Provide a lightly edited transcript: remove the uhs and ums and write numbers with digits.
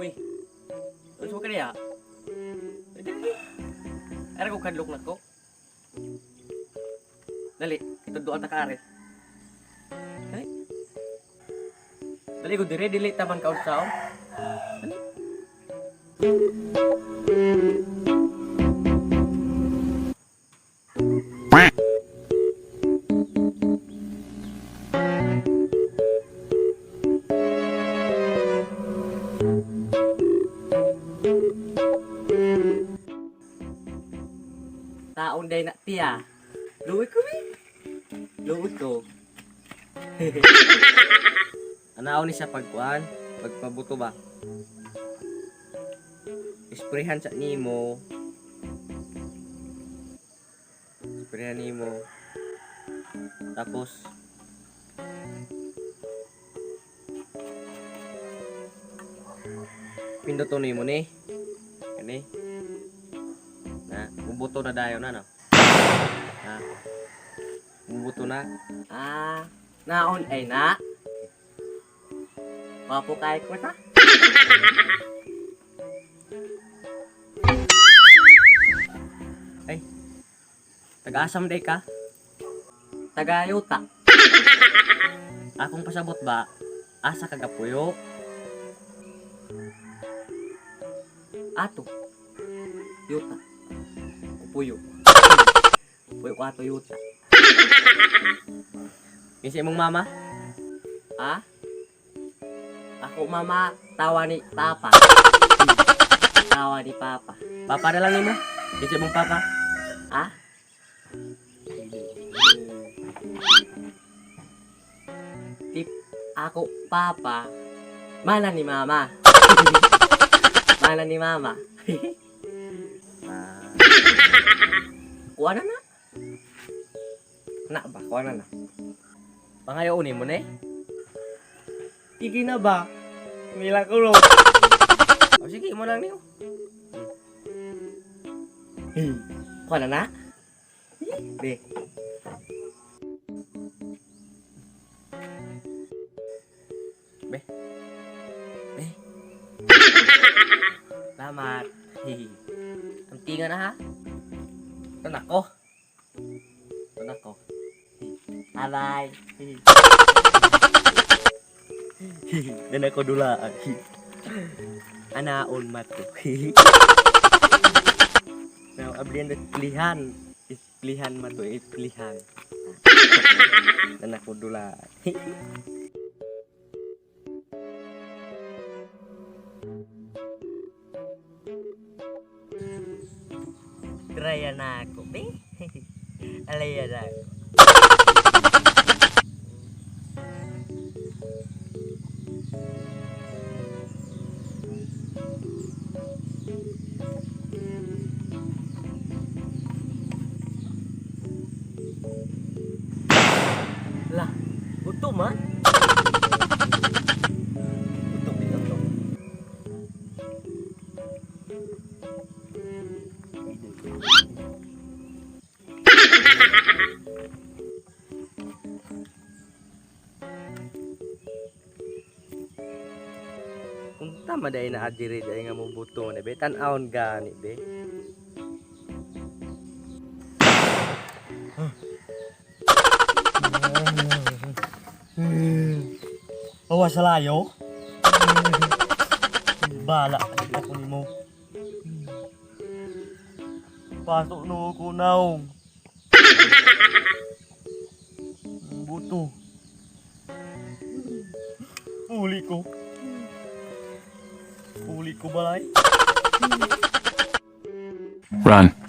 Uy. Unsa ka niya? Dali. Ara ko kadlok nako. Dali, ituduan ta ka are. Dali. Dali ko dire dili taman ka unsaon. Dali. Taon day na tiya. Luwi ko bi. Luwi ko. Anaon ni siya pagkuan, pagpabuto ba? Isprehan sa nimo. Isprehan nimo. Tapos pinduto nimo ni. Kani. Na, mubuto na dayon na no. Na. Mubuto na. Ah, naon ay na. Wapo kay ko ta. Ay. Taga-asam day ka? Tagayuta. Akong pasabot ba? Asa ka gapuyo? Ato. Yuta. Kupuyo. Puyo ko ato yuta. Kinsa imong mama? Ah? Ako mama, tawa ni papa. Tawa ni papa. Papa na lang nimo. Kinsa imong papa? Ah? Tip, ako papa, mana ni mama. Mana ni mama. Ah, Kuha na na. na ba? Kuha na na. Pangayo ni mo ni. Iki na ba? Mila ko ro. O sige, mo lang niyo. Kuha na na. Be. Be. Be. Salamat. Ang tinga na ha. Ito nako. Ito nako. Bye-bye. Dan ako dulaan. Anaon mato. Now, ablian na plihan. Isplihan mato, isplihan. Dan ako dulaan. Try na ako, be. Alaya na ako. Lah, buto man. Utok dito to. Kung tama dahil na adire dahil nga mubuto na be, tan-awon gani be. Awa sa layo. Bala ako nimo. Pasok no ko naong. Buto. Uli ko. Uli ko balay. Run.